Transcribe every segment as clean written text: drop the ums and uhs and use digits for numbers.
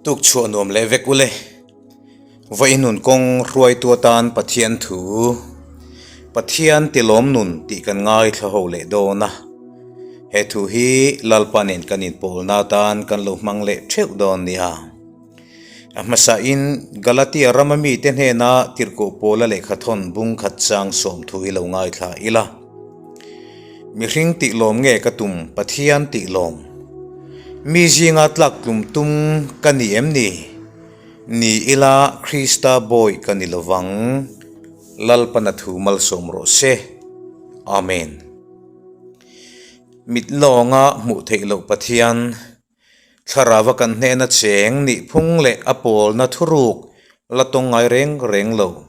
Tuk chhuah nuam leh vek ule. Vawiin nun kawng hruaitu atan Pathian thu, Pathian tilawm nun tih kan ngaithla ho leh dawn a. He thu hi Lalpa nen kan inpawlna atan kan lo hmang leh theuh dawn nia. A hmasain Galatia rama mite hnena tirhkoh Paula lehkhathawn bung khat chang sawm thu hi lo ngaithla ila. Mihring tih lawm nge ka tum Pathian tih lawm? Mi zinga tlak tlum tum ka ni em ni? Ni ila Krista bawi ka ni lovang. Lalpana thu malsawm rawh se. Amen. Mit lawnga hmuh theih loh Pathian. Thlarauva kan hnena cheng nihphung leh a pawlna thuruk la tawng ngai reng reng lo,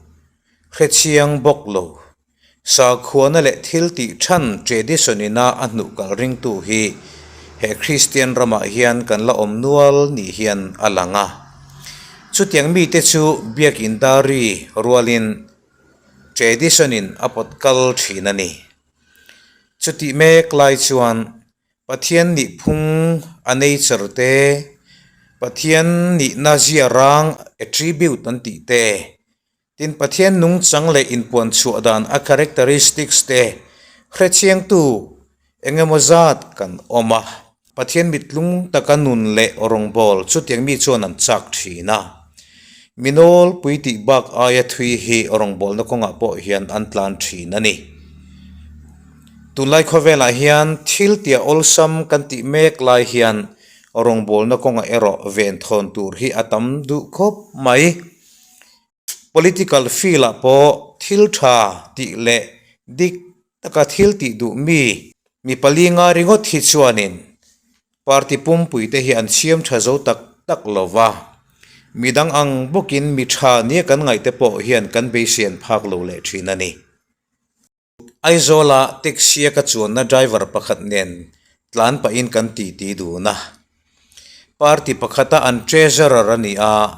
hrechiang bawk lo. Sakhuana leh thil tih than tradition ina a hnuh kal ringtu hi he Kristian ramah hian kan la awm nual ni hian a lang a. Chutiang mite chu Biakin Dari rualin tradition in a pawt kal thin a ni. Chutih mek lai chuan Pathian nih phung a nature te, Pathian nihna zia rang attribute an tih te, tin Pathian nungchang leh inpuan chhuah dan a characteristics te hrechiangtu eng emaw zat kan awm a. Pathian mitlung taka nun leh rawngbâwl chutiang mi chuan an châk ṭhin a. Mi nawlpui tih bak aia thui hi rawngbâwlna kawngah pawh hian an tlan ṭhin a ni. Tunlai khawvelah hian thil tia awlsam kan tih mek lai hian rawngbawlna kawngah erawh venthawn tur hi a tam duh khawp mai. Political field ah pawh thil tha tih leh dik taka thil tih duh mi mi pali nga ringawt hi chuanin party pumpui te hi an siam tha zo tak tak lo va, midang ang bawkin mi tha nia kan ngaih te pawh hian kan beisei an phak lo leh thin a ni. Aizawla taxi a ka chuanna driver pakhat nen tlan pahin kan titi dun a. Party pakhata an treasurer a ni a,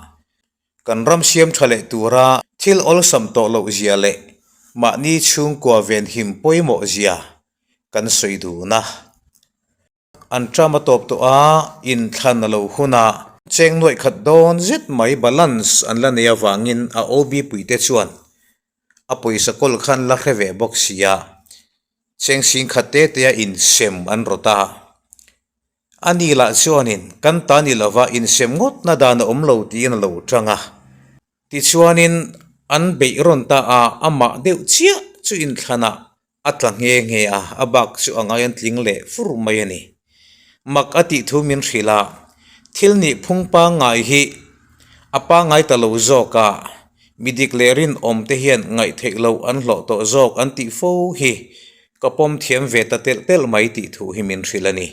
kan ram siam tha leh tura thil awlsam tawh loh zia leh mahni chhungkua venhim pawimawh zia kan sawi dun a. An ṭam a tawp tawh a, inthlan a lo hun a. Cheng nuaih khat dawn zet mai balance an la nei avangin a OB puite chuan a pawisa kawl khan la hre ve bawk si a, cheng sing khat te te a insem an rawt a. A ni lah chuanin kan ta ni lova insem ngawtna dan a awm lo tiin a lo ṭang a. Tichuanin an beih rawn ta a, amah deuh chiah chu inthlanah A tla nghe nghe a, a bak chu a ngai an tling leh fur mai a ni. Mak a tih thu min hrilh a, thil nih phung pangngai hi a pangngai ta lo zawk a, mi dik leh rinawm te hian ngaihtheih loh an hlawh tawh zawk an tih fo hi ka pawm thiam ve ta telh telh mai tih thu hi min hrilh a ni.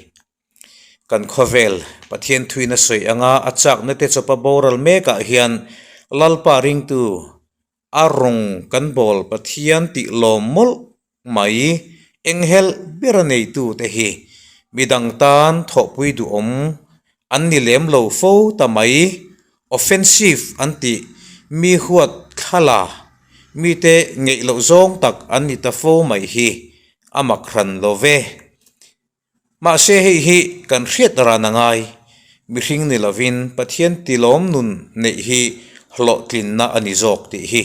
Kan khawvel Pathian thuin a sawi anga a chakna te chawpa boral mekah hian Lalpa ringtu A rawng kan bawl Pathian tih lawm mawlh mai enghelh ber a neitu te hi midang tan thawhpui duhawm an ni lem lo fo ta mai. Offensive an tih mi huat thlala mite ngeih loh zawng tak an ni ta fo mai hi a mak hran lo ve. Mahse hei hi kan hriat ran a ngai, mihring ni lovin Pathian tilawm nun neih hi hlawhtlinna a ni zawk tih hi.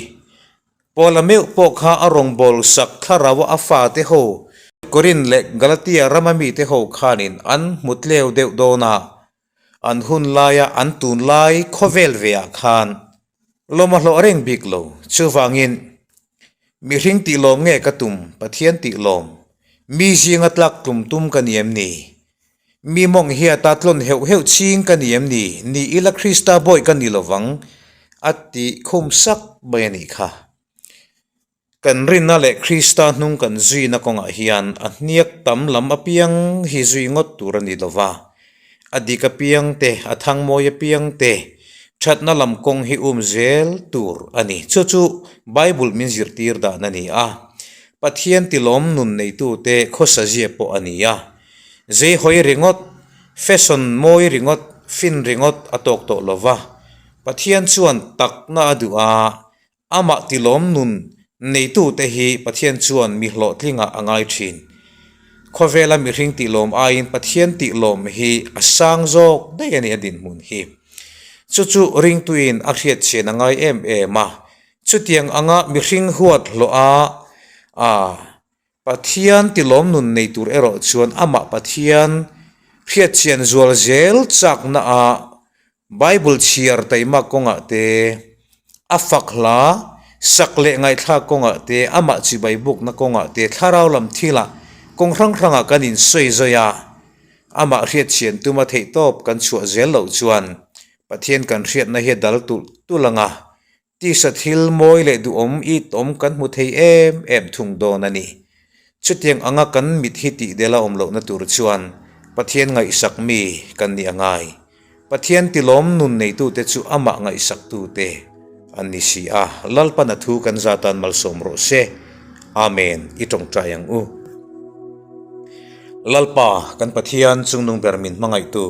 Paula meuh pawh kha a rawngbâwl sak thlarau a fate ho Korinth leh Galatia rama mite ho khanin an hmu tleu deuh dawn a, an hun laia an tunlai khawvel ve ah khan lawm a hlawh reng bik lo. Chuvangin mihring tih lawm nge ka tum, Pathian tih lawm, mi zinga tlak tlum tum ka ni em ni? Mi mawng hiata tlawn heuh heuh ching ka ni em ni? Ni ila Krista bawi ka ni lovang a tih khum sak mai a nih kha. Kan rinna leh Krista hnung kan zuina kawngah hian a hniak tam lam apiang hi zui ngawt tur a ni lo va. A dik apiang te, a thangmawi apiang te, thatna lam kawng hi um zel tur a ni. Chu chu Bible min zirtir dan a ni a. Pathian tilawm nun neitute khawsa zia pawh a ni a. Zeihawi ringawt, fashion mawi ringawt, fin ringawt a tawk tawh lo va. Pathian chuan takna a duh a, Amah tilawm nun neitute hi Pathian chuan mi hlawhtlingah a ngai thin. Khawvela mihring tihlawm aiin Pathian tihlawm hi a sang zawk daih a ni a dinhmun hi. Chu chu ringtuin a hriatchhian a ngai em em a. Chutiang anga mihring huat hlawh a, a Pathian tilawm nun nei tur erawh chuan amah Pathian hriatchian zual zel chakna a Bible chhiar taima kawngah te, a fak hla sak leh ngaihthlak kawngah te, amah chibai bukna kawngah te, thlarau lam thilah kawng hrang hrangah kan insawi zawi a, amah hriatchian tuma theihtawp kan chhuah zel loh chuan Pathian kan hriatna hi a dal tulh tulh ang a, Tisa thil mawi leh duhawm it awm kan hmu thei em em thung dawn a ni. Chutiang anga kan mit hi tih del a awm lohna tur chuan Pathian ngaihsak mi kan nih a ngai. Pathian tilawm nun neitute chu amah ngaihsaktute an ni si a, Lalpan a thu kan zatan malsawm rawh se. Amen i tawngtai ang u. Lalpa kan Pathian chungnung ber min hmangaihtu.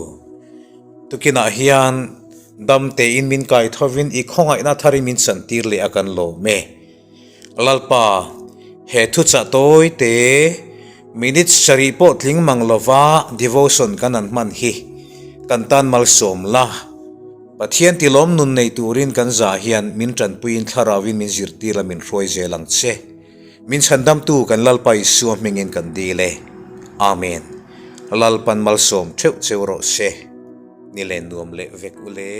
Tukinah hian dam tein min kai thovin i khawngaihna tharin min chantir leh a kan lawm e. Lalpa, he thuchah tawi te minutes sarih pawh tling mang lova devotion kan han hman hi kan tan malsawm la. Pathian tilawm nun nei turin kan zah hian min tanpuiin thlarauin min zirtir la min hruai zel ang che. Min chhandamtu kan Lalpa Isua hmingin kan dil e. Amen. Lalpan malsawm theuh cheu rawh se. Ni len nuam leh vek u le.